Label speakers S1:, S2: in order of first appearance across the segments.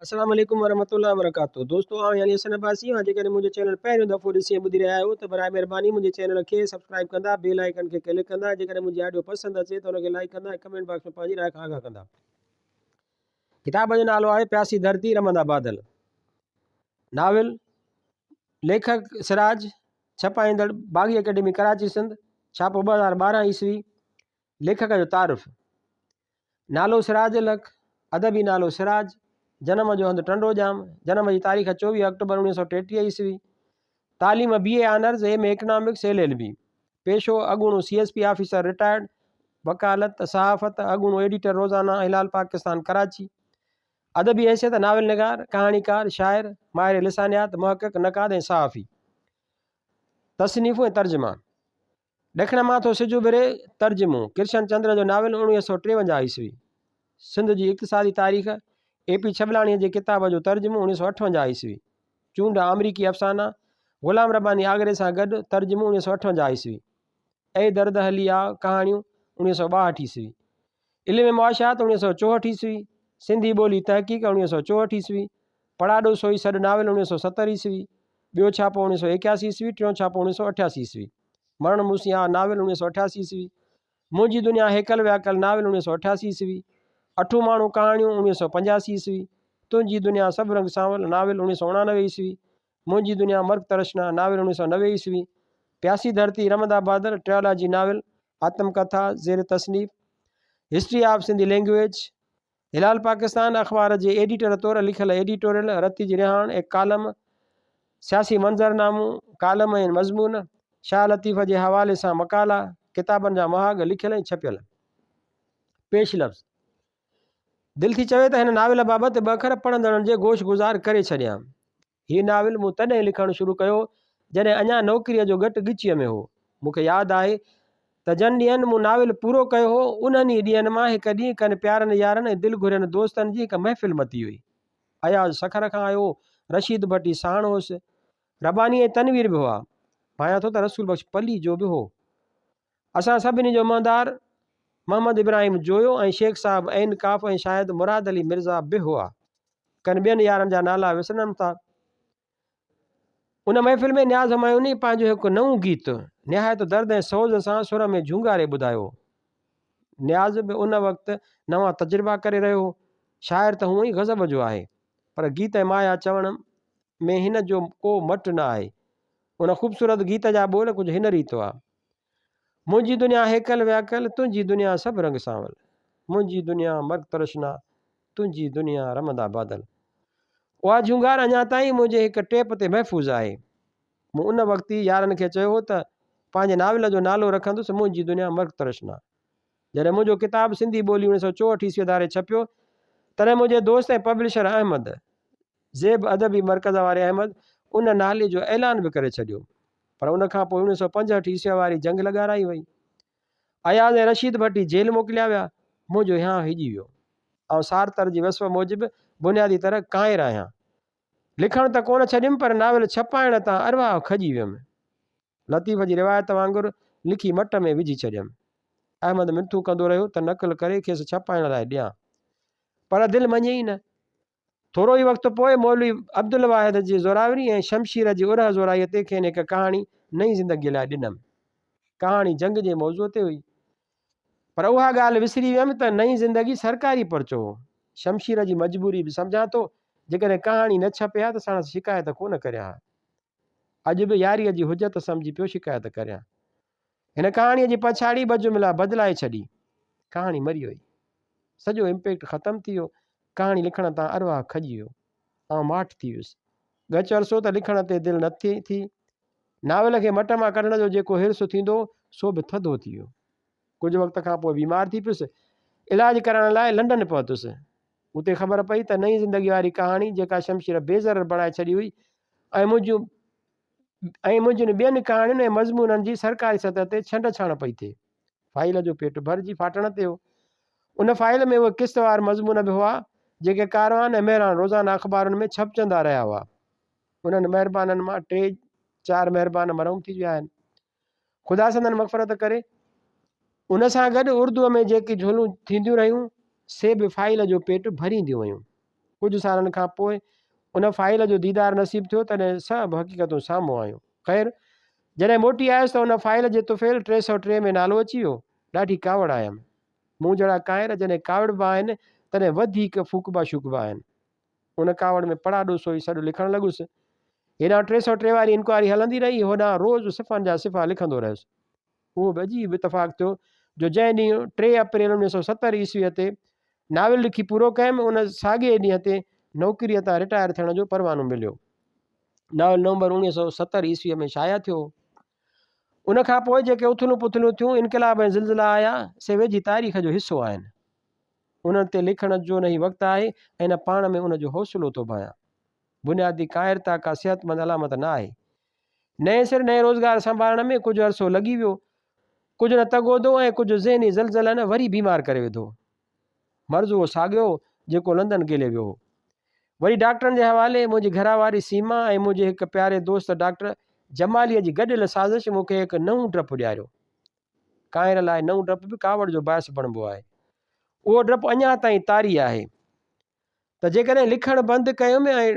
S1: السلام عليڪم ورحمة الله وبرڪاته دوستو آئون يعني حسن عباسي آهيان جيڪڏهن منهنجو چينل پهريون دفعو ڏسي ۽ ٻڌي رهيا آهيو ته برائي مهرباني منهنجي چينل کي سبسڪرائب ڪندا بيل آئيڪن کي ڪلڪ ڪندا جيڪڏهن منهنجي آڊيو پسند اچي ته ان کي لائيڪ ڪندا ۽ ڪمينٽ باڪس ۾ پنهنجي راء کان آگاهه ڪندا ڪتاب جو نالو آهي پياسي ڌرتي رمندا بادل ناول ليکڪ سراج ڇپائيندڙ باغي اڪيڊمي ڪراچي سنڌ ڇاپو 2012 عيسوي ليکڪ جو تعارف، نالو سراج الحق، ادبي نالو سراج، جنم جو هنڌ ٽنڊو ڄام، جنم جي تاريخ 24 آڪٽوبر 1933 عيسوي، تعليم B A honours, M A economics, L L B, پيشو اڳوڻو C S P officer retired, وڪالت، صحافت، اڳوڻو ايڊيٽر روزانه هلال پاڪستان ڪراچي، ادبي حيثيت ناول نگار، ڪهاڻيڪار، شاعر، ماهر لسانيات، محقق، نقاد ۽ صحافي. تصنيفون ۽ ترجما. ڏکڻ مان ٿو سج اڀري، ترجمو، ڪرشن چندر جو ناول 1953 عيسوي، سنڌ جي اقتصادي تاريخ، اي پي ڇٻلاڻيء جي ڪتاب جو ترجمو 1958 عيسوي، چونڊ آمريڪي افسانا، غلام رباني آگري سان گڏ، ترجمو 1958 عيسوي، اي درد هلي آ، ڪهاڻيون، 1962 عيسوي، علم معاشيات 1964 عيسوي، سنڌي ٻولي تحقيق 1964 عيسوي، پڙاڏو سوئي سڏ ناول 1970 عيسوي، ٻيو ڇاپو 1981 عيسوي، ٽيون ڇاپو 1988 عيسوي. مرڻ مون سين آ ناول 1988 عيسوي، منهنجي دنيا هيڪل وياڪل ناول 1988 عيسوي، اٺون ماڻهو ڪهاڻيون 1985 عيسوي، تنهنجي دنيا سڀ رنگ سانول ناول 1989 عيسوي، منهنجي دنيا مرڪ ترشنا ناول 1990 عيسوي، پياسي ڌرتي رمندا بادل ٽريالاجي ناول، آتم ڪٿا، زير تصنيف، history of Sindhi language, Hilal Pakistan اخبار جي ايڊيٽر طور لکيل ايڊيٽوريل، رتي جي رهاڻ، هڪ ڪالم، سياسي منظرنامو، ڪالم ۽ مضمون، شاهه لطيف جي حوالي سان مقالا، ڪتابن جا مهاڳ لکيل ۽ ڇپيل. پيش لفظ، دل ٿي چوي ته هن ناول بابت ٻه اکر پڙهندڙن جي گوش گذار ڪري ڇڏيان. هي ناول مون تڏهن لکڻ شروع ڪيو، جڏهن اڃا نوڪريء جو ڳٽ ڳچيء ۾ هو. مون کي ياد آهي ته جن ڏينهن مون ناول پورو ڪيو هو، انهن ئي ڏينهن مان هڪ ڏينهن ڪن پيارن يارن ۽ دل گهرين دوستن جي هڪ محفل متي هئي. اياز سکر کان آيو هو، رشيد ڀٽي ساڻ هوس. رباني ۽ تنوير به هئا. ڀانيان ٿو ته رسول بخش پليجو به هو. اسان سڀني جو مهندار محمد ابراهيم جويو ۽ شيخ صاحب عين ڪاف ۽ شايد مراد علي مرزا به هئا. ڪن ٻين يارن جا نالا وسرنم ٿا. ان محفل ۾ نياز همايوني پنهنجو هڪ نئون گيت نهايت درد ۽ سوز سان سر ۾ جهونگاري ٻڌايو. نياز به ان وقت نوان تجربا ڪري رهيو هو. شاعر ته هونء ئي غضب جو آهي، پر گيت ۽ مايا چوڻ ۾ هن جو ڪو مٽ نه آهي. ان خوبصورت گيت جا ٻول ڪجهه هن ريت هئا. منهنجي دنيا هيڪل وياڪل، تنهنجي دنيا سڀ رنگ سانول. منهنجي دنيا مرڪ ترشنا، تنهنجي دنيا رمندا بادل. اها جهونگار اڃا تائين منهنجي هڪ ٽيپ تي محفوظ آهي. مون ان وقت ئي يارن کي چيو هو ته پنهنجي ناول جو نالو رکندس منهنجي دنيا مرڪ ترشنا. جڏهن منهنجو ڪتاب سنڌي ٻولي 1964 عيسويء ڌاري ڇپيو، تڏهن منهنجي دوست ۽ پبلشر احمد زيب ادبي مرڪز واري احمد ان نالي جو اعلان به ڪري ڇڏيو. پر ان کان پوء 1965 عيسويء واري جنگ لڳارائي وئي. اياز ۽ رشيد ڀٽي جيل موڪليا ويا. منهنجو هيانء هڄي ويو. آئون سارتر جي وصف موجب بنيادي طرح ڪانئر آهيان. لکڻ ته ڪونه ڇڏيم پر ناول ڇپائڻ تان ارواح کڄي ويم. لطيف جي روايت وانگر لکي مٽ ۾ وجهي ڇڏيم. احمد منٿون ڪندو رهيو ته نقل ڪري کيس ڇپائڻ لاء ڏيان. پر دل مڃي ئي نه. ٿورو ئي وقت پوء مولوي عبدالواحد جي زوراوري ۽ شمشير جي ارهه زورائيء تي کين هڪ ڪهاڻي نئين زندگيء لاء ڏنم. ڪهاڻي جنگ جي موضوع تي هئي. پر اها ڳالهه وسري ويم ته نئين زندگي سرڪاري پرچو هو. شمشير جي مجبوري به سمجهان ٿو، جيڪڏهن ڪهاڻي نه ڇپي ها ته ساڻس شڪايت ڪو نه ڪريان ها. اڄ به ياريء جي حجت سمجهي پيو شڪايت ڪريان. هن ڪهاڻيء جي پڇاڙي ٻه جملا بدلائي ڇڏي. ڪهاڻي مري وئي. سڄو امپيڪٽ ختم ٿي ويو. ڪهاڻي لکڻ تان ارواح کڄي ويو. آئون ماٺ ٿي ويس. ڳچ عرصو ته لکڻ تي دل نه ٿي ٿي. ناول کي مٽ مان ڪڍڻ جو جيڪو حرص ٿيندو هو، سو به ٿڌو ٿي ويو. ڪجهه وقت کان پوء بيمار ٿي پيس. علاج ڪرائڻ لاء لنڊن پهتس. اتي خبر پئي ته نئين زندگي واري ڪهاڻي، جيڪا شمشير بي ضرر بڻائي ڇڏي هئي ۽ منهنجون ۽ منهنجين ٻين ڪهاڻين ۽ مضمونن جي سرڪاري سطح تي ڇنڊ ڇاڻ پئي ٿئي. فائيل جو پيٽ ڀرجي ڦاٽڻ تي هو. ان فائيل ۾ اهي قسطوار مضمون به هئا، جيڪي ڪاروان ۽ مهراڻ روزانه اخبارن ۾ ڇپجندا رهيا هئا. انهن مهربانن مان ٽي چار مهربان مرحوم ٿي ويا آهن. خدا سندن مغفرت ڪري. ان سان گڏ اردوء ۾ جيڪي جهولون ٿينديون رهيون، سي به فائيل جو پيٽ ڀرينديون ويون. ڪجهه سالن کان پوء ان فائيل جو ديدار نصيب ٿيو، تڏهن سڀ حقيقتون سامهون آيون. خير، جڏهن موٽي آيس ته ان فائيل جي طفيل 303 ۾ نالو اچي ويو. ڏاڍي ڪاوڙ آيم. مون جهڙا ڪانئر جڏهن ڪاوڙبا آهن، تڏهن وڌيڪ ڦوڪبا شوڪبا آهن. ان ڪاوڙ ۾ پڙاڏو سوئي سڏ لکڻ لڳس. هيڏانهن 303 واري انڪوائري هلندي رهي، هوڏانهن روز صفحن جا صفحا لکندو رهيس. اهو به عجيب اتفاق ٿيو جو جنهن ڏينهن ٽي اپريل 1970 عيسويء تي ناول لکي پورو ڪيم، ان ساڳئي ڏينهن تي نوڪريء تان رٽائر ٿيڻ جو پروانو مليو. ناول نومبر 1970 عيسويء ۾ شايع ٿيو. ان کان پوء جيڪي اٿلون پٿلون ٿيون، انقلاب ۽ زلزلا آيا، سي ويجهي تاريخ جو حصو آهن. انهن تي لکڻ جو نه هي وقت آهي ۽ نه پاڻ ۾ ان جو حوصلو ٿو ڀانيان. بنيادي ڪائرتا ڪا صحتمند علامت نه آهي. نئين سر نئين روزگار سنڀالڻ ۾ ڪجهه عرصو لڳي ويو. ڪجهه نه تڳودو ۽ ڪجهه ذهني زلزلن وري بيمار ڪري وڌو. مرض اهو ساڳيو هو جيڪو لندن گهلي ويو هو. وري ڊاڪٽرن جي حوالي منهنجي گهرواري سيما ۽ منهنجي هڪ پياري دوست ڊاڪٽر جماليء جي گڏيل سازش مون کي هڪ نئون ڊپ ڏياريو. ڪانئر لاء نئون ڊپ به ڪاوڙ جو باعث بڻبو آهي. اهو ڊپ اڃا تائين طاري آهي ته جيڪڏهن لکڻ بند ڪيم ۽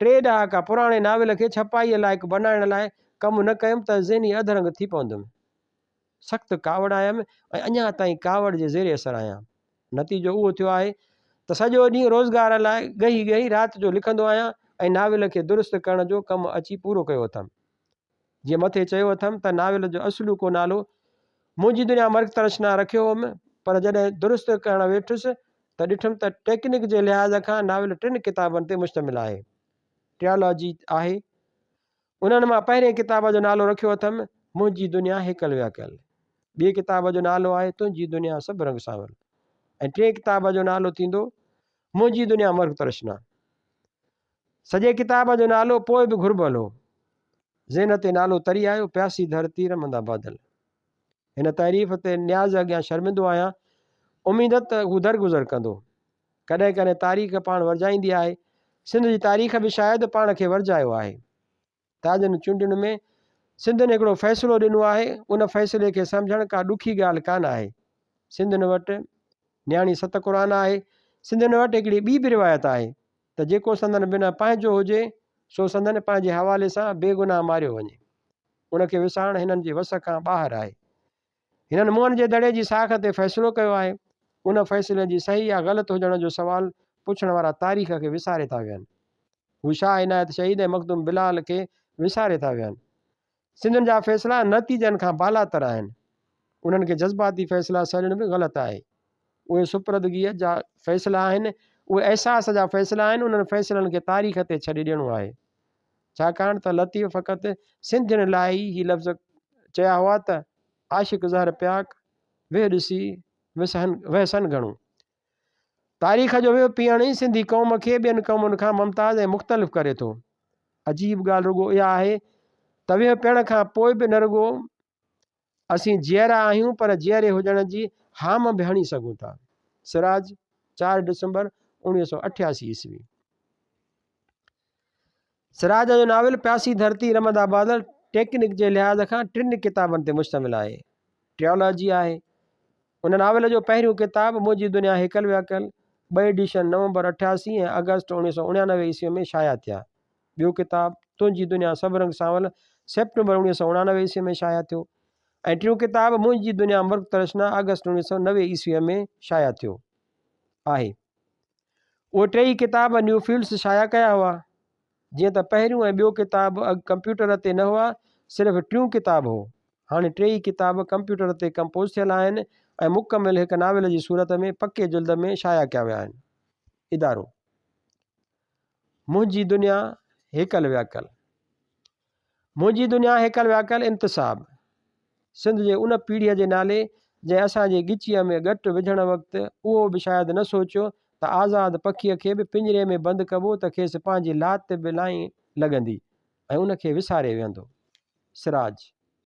S1: ٽي ڏهاڪا پراڻي ناول کي ڇپائيء لائق بنائڻ لاء ڪم نه ڪيم ته ذهني اڌرنگ ٿي پوندم. سخت ڪاوڙ آيم ۽ اڃا تائين ڪاوڙ جي زير اثر آهيان. نتيجو اهو ٿيو آهي ته سڄو ڏينهن روزگار لاء ڳهي ڳهي رات جو لکندو آهيان ۽ ناول کي درست ڪرڻ جو ڪم اچي پورو ڪيو اٿم. جيئن مٿي چيو اٿم ته ناول جو اصلوڪو نالو منهنجي دنيا مرڪ ترشنا رکيو هوم، پر جڏهن درست ڪرڻ ويٺس ته ڏٺم ته ٽيڪنڪ جي لحاظ کان ناول ٽن ڪتابن تي مشتمل آهي. ٽريالاجي آهي. انهن مان پهرئين ڪتاب جو نالو رکيو اٿم منهنجي دنيا هيڪل وياڪل. ٻئي ڪتاب جو نالو آهي تنهنجي دنيا سڀ رنگ سانول ۽ ٽئين ڪتاب جو نالو ٿيندو منهنجي دنيا مرڪ ترشنا. سڄي ڪتاب جو نالو پوء به گهربل هو. ذهن تي نالو تري آيو، پياسي ڌرتي رمندا بادل. هن تعريف تي نياز اڳيان شرمندو آهيان. اميد ته هو درگذر ڪندو. ڪڏهن ڪڏهن تاريخ پاڻ ورجائيندي آهي. سنڌ جي تاريخ به شايد پاڻ کي ورجايو آهي. تازين چونڊن ۾ سنڌين هڪڙو فيصلو ڏنو آهي، ان فيصلي کي سمجهڻ ڪا ڏکي ڳالهه ڪانه آهي. سنڌين وٽ نياڻي ست قرآن آهي. سنڌين وٽ هڪڙي ٻي به روايت آهي ته جيڪو سندن بنهه پنهنجو هجي، سو سندن پنهنجي حوالي سان بيگناهه ماريو وڃي. ان کي وسارڻ هنن جي وس کان ٻاهر آهي. هنن موهن جي دڙي جي ساک تي فيصلو ڪيو آهي. ان فيصلي جي صحيح يا غلط هجڻ جو سوال پڇڻ وارا تاريخ کي وساري ٿا ويهن. هو شاهه عنايت شهيد ۽ مخدوم بلال کي وساري ٿا ويهن. سنڌين جا فيصلا نتيجن کان بالاتر آهن. انهن کي جذباتي فيصلا سڏڻ به غلط آهي. اهي سپردگيء جا فيصلا آهن، اهي احساس جا فيصلا آهن، انهن فيصلن کي تاريخ تي ڇڏي ڏيڻو آهي. ڇاڪاڻ ته لطيف فقط سنڌين لاء ئي هي لفظ چيا هئا ته، عاشق زهر پياڪ، ويهه ڏسي وهسن گهڻو. تاريخ جو ويهه پيئڻ ئي سنڌي قوم کي ٻين قومن کان ممتاز ۽ مختلف ڪري ٿو. عجيب ڳالهه رڳو اها آهي ته ويهه پيئڻ کان پوء به نه رڳو اسين جيئرا آهيون پر جيئري هجڻ جي هام به هڻي سگهون ٿا. سراج، چار ڊسمبر 1988 عيسوي. سراج جو ناول پياسي ڌرتي رمندا بادل ٽيڪنڪ جي لحاظ کان ٽن ڪتابن تي مشتمل آهي. ٽريالاجي آهي. ان ناول جو پهريون ڪتاب منهنجي دنيا هيڪل وياڪل ٻه ايڊيشن نومبر 88 ۽ آگسٽ 1989 عيسوي ۾ شايع ٿيا. ٻيو ڪتاب تنهنجي دنيا سڀ رنگ سانول سيپٽمبر 1989 عيسوي ۾ شايع ٿيو ۽ ٽيون ڪتاب منهنجي دنيا مرڪ ترشنا آگسٽ 1990 عيسوي ۾ شايع ٿيو آهي. اهي ٽيئي ڪتاب نيو فيلڊس شايع ڪيا هئا. جيئن ته پهريون ۽ ٻيو ڪتاب اڳ ڪمپيوٽر تي نه هئا، صرف ٽيون ڪتاب هو. هاڻي ٽيئي ڪتاب ڪمپيوٽر تي ڪمپوز ٿيل آهن ۽ مڪمل هڪ ناول جي صورت ۾ پڪي جلد ۾ شايع ڪيا ويا آهن. ادارو. منهنجي دنيا هيڪل وياڪل. منهنجي دنيا هيڪل وياڪل انتساب سنڌ جي ان پيڙهيء جي نالي جنهن اسان جي ڳچيء ۾ ڳٽ وجهڻ وقت اهو به شايد نه سوچيو ته آزاد پکيء کي به پڃري ۾ بند ڪبو ته کيس پنهنجي لات به لائين لڳندي ۽ ان کي وساري ويهندو. سراج.